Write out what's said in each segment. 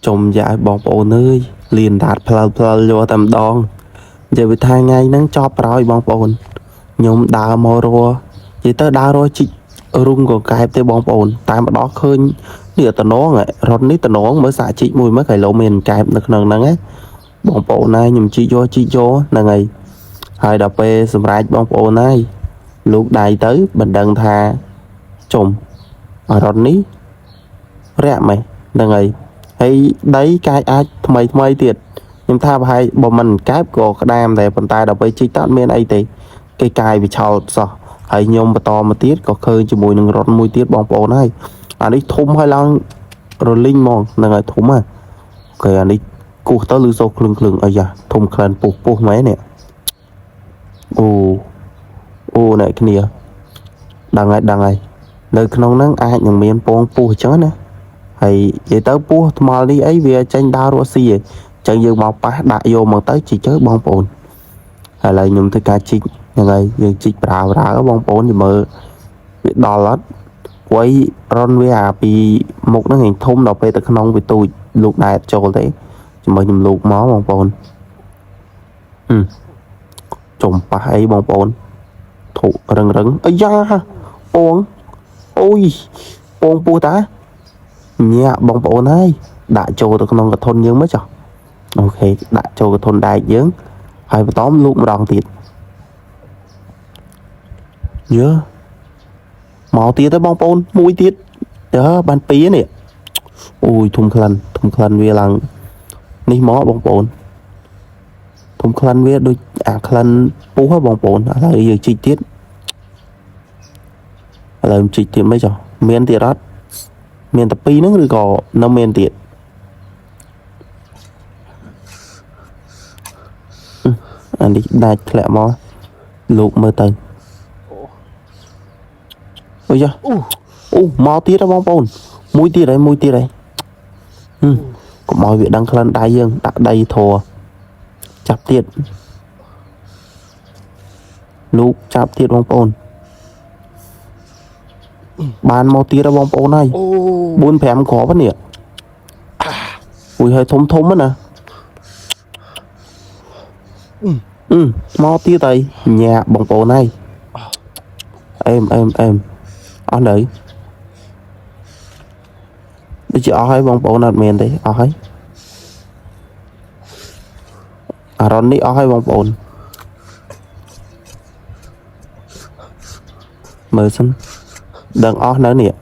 ចុំយ៉ាឲ្យបងប្អូនអើយលៀនដាតផ្លិលផ្លិលយកតែម្ដងនិយាយវាថាថ្ងៃហ្នឹងចប់ប្រោយបងប្អូនខ្ញុំដើរមករស់និយាយទៅដើររស់ជីករុងកកែបទេបងប្អូនតាមម្ដងឃើញនេះតំណងរត់នេះតំណងមើលសាកជីកមួយមើលកៃឡូមានកែបនៅក្នុងហ្នឹងណាបងប្អូនណាខ្ញុំជីកយកជីកយកហ្នឹងហើយហើយដល់ពេលសម្រាប់បងប្អូនហើយលោកដៃទៅបណ្ដឹងថាចុំរត់នេះ រាក់ម៉េះហ្នឹងហើយហើយដីកាយអាចថ្មីថ្មីទៀតខ្ញុំថាប្រហែលបើមិនកែបក៏ក្តាមដែរប៉ុន្តែដល់ពេលជីកតអត់មានអីទេគេកាយវាឆោតសោះហើយខ្ញុំបន្តមកទៀតក៏ឃើញជាមួយនឹងរថមួយទៀតបងប្អូនហើយអានេះធំហើយឡើងរលីងហ្មងហ្នឹងហើយធំហ่ะអូខេអានេះគោះទៅឬសូក្លឹងក្លឹងអាយ៉ាធំក្លិនពុះពុះមែននេះអូអូអ្នកគ្នាដឹងហើយដឹងហើយនៅក្នុងហ្នឹងអាចនឹងមានពងពុះអញ្ចឹងណា ហើយនិយាយទៅពោះថ្មល់នេះអីវាចេញដើររស់ស៊ីឯងអញ្ចឹងយើងមកប៉ះដាក់យកមកទៅជីកទៅបងប្អូនឥឡូវខ្ញុំធ្វើការជីកហ្នឹងហើយយើងជីកប្រើប្រើបងប្អូនមើលវាដល់អត់ព្រោះអីរនវាអាពីមុខហ្នឹងឯងធំដល់ពេលទៅក្នុងវាទូចលោកដែរចូលទេជាមួយខ្ញុំលោកមកបងប្អូនចំប៉ះអីបងប្អូនធុរឹងរឹងអាយ៉ាពងអូយពងពោះតាញាក់បងប្អូនហើយដាក់ចូលទៅក្នុងកធុនយើងមកចុះអូខេដាក់ចូលកធុនដែកយើងហើយបន្តលូកម្ដងទៀតយើមកទៀតទៅបងប្អូនមួយទៀតយើបានពីរនេះអូយធំក្លិនធំក្លិនវាឡើងនេះមកបងប្អូនធំក្លិនវាដូចអាក្លិនពុះហ៎បងប្អូនឥឡូវយើងជីកទៀតឥឡូវជីកទៀតមិនចុះមានទៀតអត់មានតែពីរហ្នឹងឬក៏នៅមានទៀតអានេះដាច់ធ្លាក់មកលោកមើលទៅអូយ៉ាអូមកទៀតហ៎បងប្អូនមួយទៀតហើយមួយទៀតហើយកុំឲ្យវាដឹងក្លិនដៃយើងដាក់ដីធរចាប់ទៀតលោកចាប់ទៀតបងប្អូនបានមកទៀតហ៎បងប្អូនហើយ4 5គ្រាប់នេះអូយហើយធំធំណាមកទៀតហើយញាក់បងប្អូនហើយអេមអេមអេមអស់នៅដូចជាអស់ហើយបងប្អូនអត់មានទេអស់ហើយអារ៉ុននេះអស់ហើយបងប្អូនមើលសិនដឹងអស់នៅនេះ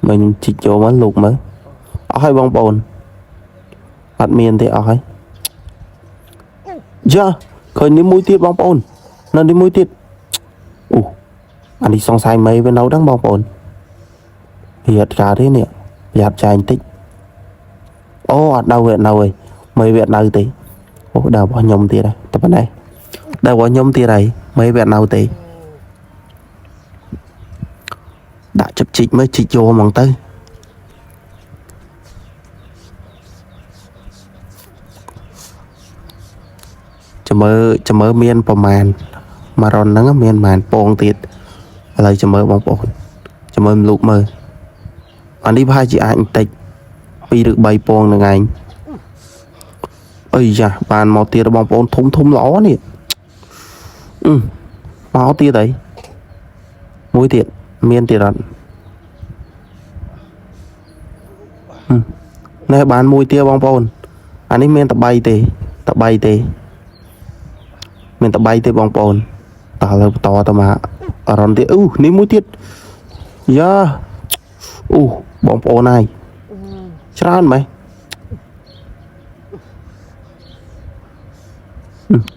មើលខ្ញុំជីកចូលមកលោកមើលអស់ហើយបងប្អូនអត់មានទេអស់ហើយយ៉ាឃើញនេះមួយទៀតបងប្អូននៅនេះមួយទៀតអូអានេះសង្ស័យមេវានៅហ្នឹងបងប្អូនវាអត់កើតទេនេះប្រយ័ត្នចាញ់តិចអូអត់នៅវាអត់នៅទេមេវាអត់នៅទេអូដើររបស់ខ្ញុំទៀតហើយតែប៉ុណ្ណេះដើររបស់ខ្ញុំទៀតហើយមេវាអត់នៅទេដាក់ចាប់ជីកមើលជីកយកហ្មងទៅចាំមើលចាំមើលមានប្រមាណមួយរ៉ុនហ្នឹងមានប្រមាណពងទៀតឥឡូវចាំមើលបងប្អូនចាំមើលលោកមើលអានេះប្រហែលជាអាចបន្តិច2ឬ3ពងហ្នឹងឯងអីយ៉ាបានមកទៀតបងប្អូនធំធំល្អនេះអឺមកទៀតហើយមួយទៀតមានទៀតអត់នេះបានមួយទៀតបងប្អូនអានេះមានតែ3ទេតែ3ទេមានតែ3ទេបងប្អូនតោះឥឡូវបន្តទៅមកអរ៉ុនទៀតអូនេះមួយទៀតយ៉ាអូបងប្អូនហើយច្រើនម៉េះ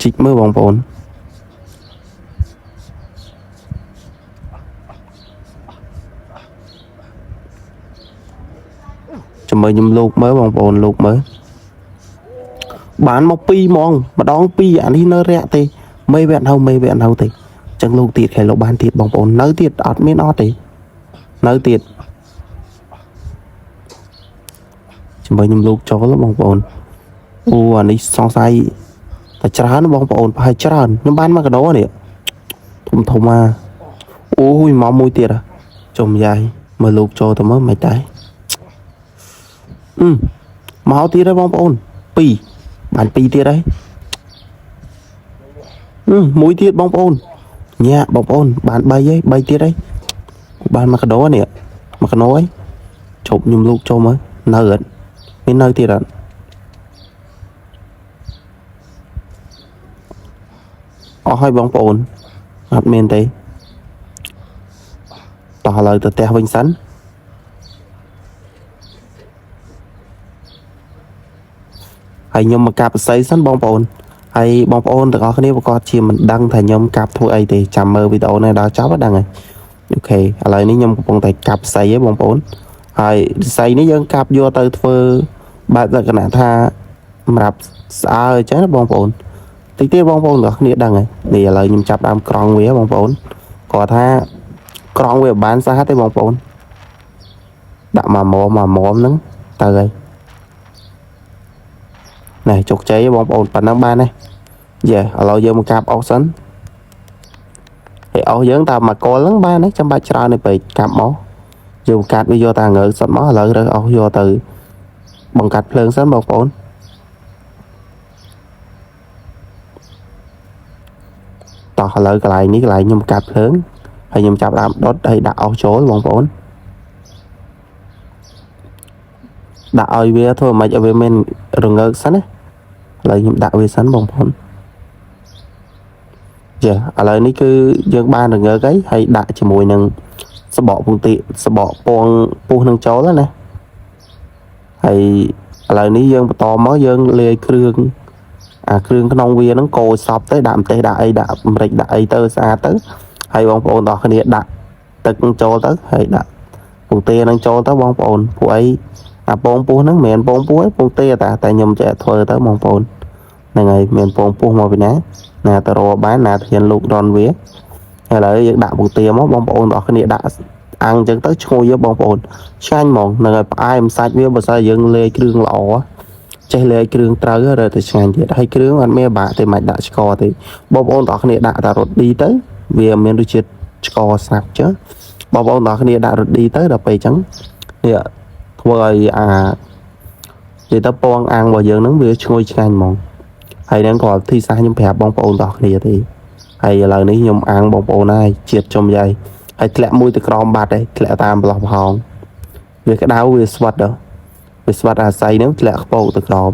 ជីកមើលបងប្អូនចាំមើលខ្ញុំលោកមើលបងប្អូនលោកមើលបានមក2ហ្មងម្ដង2អានេះនៅរាក់ទេមេវាអត់នៅមេវាអត់នៅទេអញ្ចឹងលោកទៀតខែលោកបានទៀតបងប្អូននៅទៀតអត់មានអត់ទេនៅទៀតចាំមើលខ្ញុំលោកចូលបងប្អូនអូអានេះសង្ស័យតែច្រើនបងប្អូនប្រហែលច្រើនខ្ញុំបានមកកដោនេះធំធំអាអូយមកមួយទៀតចុំយាយមើលលោកចូលទៅមើលមិនដែរ អឺមកទៀតហើយបងប្អូនពីរបានពីរទៀតហើយអឺមួយទៀតបងប្អូនញាក់បងប្អូនបាន3ហើយ3ទៀតហើយបានមកកដោនេះមកកណោហើយជប់ខ្ញុំលូកចូលមើលនៅអត់មាននៅទៀតអត់អស់ហើយបងប្អូនអត់មានទេតោះឥឡូវទៅផ្ទះវិញសិនហើយខ្ញុំមកកាប់បស័យសិនបងប្អូនហើយបងប្អូនទាំងអស់គ្នាប្រកាសជាមិនដឹងថាខ្ញុំកាប់ធ្វើអីទេចាំមើលវីដេអូនេះដល់ចប់ហ្នឹងហើយ OK ឥឡូវនេះខ្ញុំកំពុងតែកាប់ស័យឯងបងប្អូនហើយស័យនេះយើងកាប់យកទៅធ្វើបែបលក្ខណៈថាសម្រាប់ស្អើអញ្ចឹងណាបងប្អូនតិចទៀតបងប្អូនទាំងអស់គ្នាដឹងហើយនេះឥឡូវខ្ញុំចាប់ដើមក្រង់វាបងប្អូនគាត់ថាក្រង់វាមិនបានស្អាតទេបងប្អូនដាក់មកមុំមកមុំហ្នឹងទៅហើយនេះជោគជ័យបងប្អូនប៉ុណ្ណឹងបានទេយេឥឡូវយើងមកកាប់អស់សិនហើយអស់យើងតាមមកកលហ្នឹងបានទេចាំបាច់ច្រើនទេពេកកាប់មកយើងកាត់វាយកតែងើសុតមកឥឡូវរើសអស់យកទៅបង្កាត់ភ្លើងសិនបងប្អូនតោះឥឡូវកន្លែងនេះកន្លែងខ្ញុំកាត់ភ្លើងហើយខ្ញុំចាប់ដើមដុតហើយដាក់អស់ចូលបងប្អូនដាក់ឲ្យវាធ្វើមិនឲ្យវាមានរងើកសិនណាឥឡូវខ្ញុំដាក់វាសិនបងប្អូនចាឥឡូវនេះគឺយើងបានរងើកហើយហើយដាក់ជាមួយនឹងសបកពងទាសបកពងពុះនឹងចូលណាហើយឥឡូវនេះយើងបន្តមកយើងលាយគ្រឿងអាគ្រឿងក្នុងវាហ្នឹងកូរសពទៅដាក់ម្ទេសដាក់អីដាក់ម្រេចដាក់អីទៅស្អាតទៅហើយបងប្អូនទាំងអស់គ្នាដាក់ទឹកចូលទៅហើយដាក់ពងទានឹងចូលទៅបងប្អូនពួកអីអាពងពុះហ្នឹងមិនមែនពងពុះទេពងទាតាតែខ្ញុំចេះធ្វើទៅបងប្អូនហ្នឹងហើយមានពងពុះមកពីណាណាទៅរកបានណាធានលោកដនវាឥឡូវយើងដាក់ពងទាមកបងប្អូនទាំងអស់គ្នាដាក់អាំងអញ្ចឹងទៅឈ្ងុយបងប្អូនឆ្ងាញ់ហ្មងហ្នឹងហើយផ្អែមសាច់វាបើសិនយើងលាយគ្រឿងល្អចេះលាយគ្រឿងត្រូវរត់ទៅឆ្ងាញ់ទៀតហើយគ្រឿងអត់មានបាក់ទេមិនដាក់ឆ្ករទេបងប្អូនទាំងអស់គ្នាដាក់តែរត់ឌីទៅវាមានរសជាតិឆ្ករស្រាប់ចឹងបងប្អូនទាំងអស់គ្នាដាក់រត់ឌីទៅដល់ពេលអញ្ចឹងនេះធ្វើឲ្យអានិយាយទៅពងអាំងរបស់យើងហ្នឹងវាឈ្ងុយឆ្ងាញ់ហ្មងហើយហ្នឹងក៏ធីសាសខ្ញុំប្រាប់បងប្អូនទាំងអស់គ្នាទេហើយឥឡូវនេះខ្ញុំអាំងបងប្អូនហើយជាតិចំយាយហើយធ្លាក់មួយទៅក្រោមបាត់ហើយធ្លាក់តាមប្រឡោះប្រហោងវាក្តៅវាស្វិតដល់វាស្វិតអាស័យហ្នឹងធ្លាក់ខ្ពោកទៅក្រោម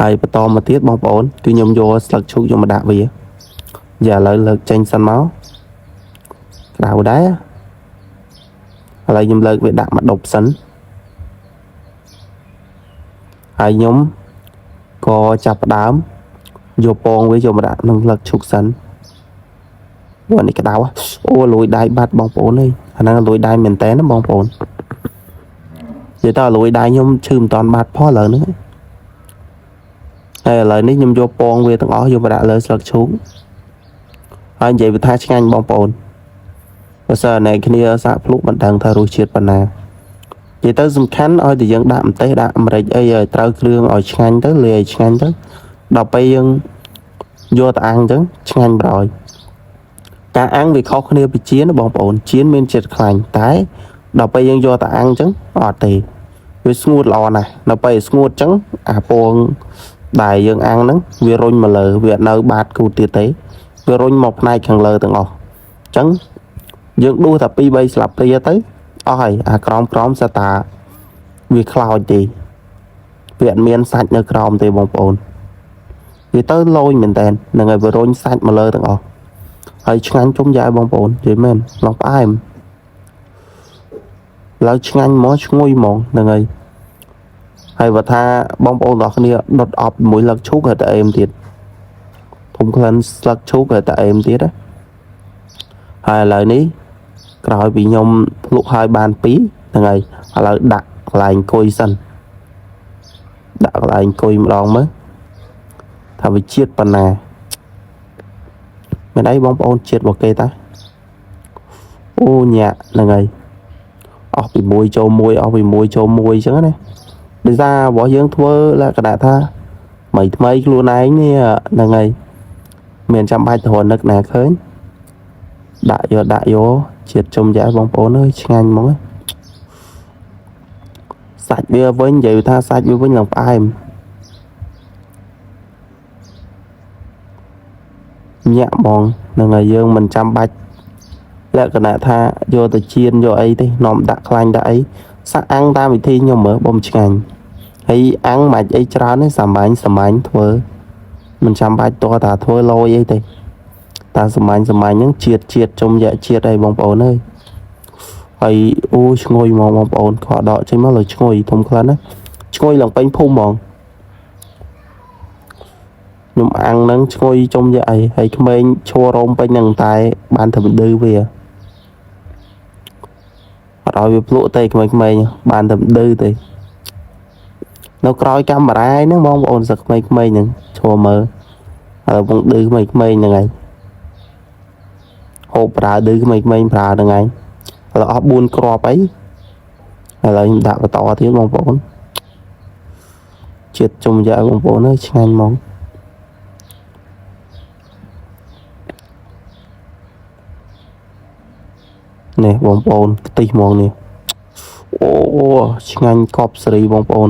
ហើយបន្តមកទៀតបងប្អូនគឺខ្ញុំយកស្លឹកឈូកយកមកដាក់វាយ៉ាឥឡូវលើកចេញសិនមកក្តៅដែរឥឡូវខ្ញុំលើកវាដាក់មកដប់សិនហើយខ្ញុំក៏ចាប់ផ្ដើមយកពងវាយកមកដាក់ក្នុងស្លឹកឈូកសិនអូនេះក្តៅអូលួយដៃបាត់បងប្អូនអើយអាហ្នឹងលួយដៃមែនតើណាបងប្អូននិយាយតើលួយដៃខ្ញុំឈឺមិនតាន់បាត់ផងឥឡូវនេះហើយឥឡូវនេះខ្ញុំយកពងវាទាំងអស់យកមកដាក់លើស្លឹកឈូកហើយនិយាយវាថាឆ្ងាញ់បងប្អូនបើសិនអ្នកគ្នាសាកភ្លុកមិនដឹងថារសជាតិប៉ុណ្ណានិយាយទៅសំខាន់ឲ្យតែយើងដាក់ម្ទេសដាក់ម្រេចអីឲ្យត្រូវគ្រឿងឲ្យឆ្ងាញ់ទៅលាយឲ្យឆ្ងាញ់ទៅដល់ពេលយើងយកទៅអាំងអញ្ចឹងឆ្ងាញ់ប្រយការអាំងវាខុសគ្នាពីចៀនណាបងប្អូនចៀនមានជាតិខ្លាញ់តែដល់ពេលយើងយកទៅអាំងអញ្ចឹងអត់ទេវាស្ងួតល្អណាស់ដល់ពេលស្ងួតអញ្ចឹងអាពងដែលយើងអាំងហ្នឹងវារុញមកលើវាអត់នៅបាតគូតទៀតទេវារុញមកផ្នែកខាងលើទាំងអស់អញ្ចឹងយើងដួសតែ2 3ស្លាបព្រាទៅអស់ហើយអាក្រោមក្រោមសតាវាខ្លោចទេវាអត់មានសាច់នៅក្រោមទេបងប្អូនវាទៅលយមែនតើនឹងឲ្យវារុញសាច់មកលើទាំងអស់ហើយឆ្ងាញ់ជុំយ៉ាយបងប្អូននិយាយមែនឡងផ្អែមឡើយឆ្ងាញ់ហ្មងឈ្ងុយហ្មងហ្នឹងហើយហើយបើថាបងប្អូនទាំងអស់គ្នាដុតអប់មួយលឹកឈូកហើយតែអេមទៀតធំក្លិនស្លឹកឈូកហើយតែអេមទៀតណាហើយឥឡូវនេះក្រោយពីខ្ញុំភ្លុកហើយបាន2ហ្នឹងហើយឥឡូវដាក់កន្លែងអង្គុយសិនដាក់កន្លែងអង្គុយម្ដងមើលថាវាជាតិប៉ុណ្ណាមានអីបងប្អូនជាតិរបស់គេតាអូញាក់ហ្នឹងហើយអស់ពី1ចូល1អស់ពី1ចូល1អញ្ចឹងណាដោយសាររបស់យើងធ្វើលក្ខណៈថាថ្មីថ្មីខ្លួនឯងនេះហ្នឹងហើយមានចាំបាច់ទៅរនឹកណាឃើញដាក់យកដាក់យកជាតិជុំយ៉ាបងប្អូនអើយឆ្ងាញ់ហ្មង សាច់វាវិញនិយាយថាសាច់វាវិញឡើងផ្អែមញាក់ហ្មងហ្នឹងហើយយើងមិនចាំបាច់លក្ខណៈថាយកទៅចៀនយកអីទេនាំដាក់ខ្លាញ់ដាក់អីសាក់អាំងតាមវិធីខ្ញុំមើលបំឆ្ងាញ់ហើយអាំងមិនអីច្រើនទេសាមញ្ញសាមញ្ញធ្វើមិនចាំបាច់តថាធ្វើលយអីទេតាសាមញ្ញសាមញ្ញហ្នឹងជាតិជាតិជុំយៈជាតិអីបងប្អូនអើយហើយអូឈ្ងុយហ្មងបងប្អូនខកដកចេញមកលើឈ្ងុយធំក្លិនណាឈ្ងុយឡើងពេញភូមិហ្មងខ្ញុំអាំងហ្នឹងឈ្ងុយជុំយៈអីហើយក្មេងឈួររោមពេញហ្នឹងតែបានតែមិនឌឺវាអត់ឲ្យវាភ្លក់ទេក្មេងៗបានតែមិនឌឺទេនៅក្រោយកាមេរ៉ាហ្នឹងបងប្អូនសឹកក្មេងៗហ្នឹងឈួរមើលហើយបងឌឺក្មេងៗហ្នឹងឯងហូបប្រើឌឺក្មេងៗប្រើហ្នឹងឯងឥឡូវអស់4គ្រាប់អីឥឡូវខ្ញុំដាក់បន្តទៀតបងប្អូនជាតិជុំយ៉ាបងប្អូនអើយឆ្ងាញ់ហ្មងនេះបងប្អូនខ្ទិះហ្មងនេះអូឆ្ងាញ់កប់សេរីបងប្អូន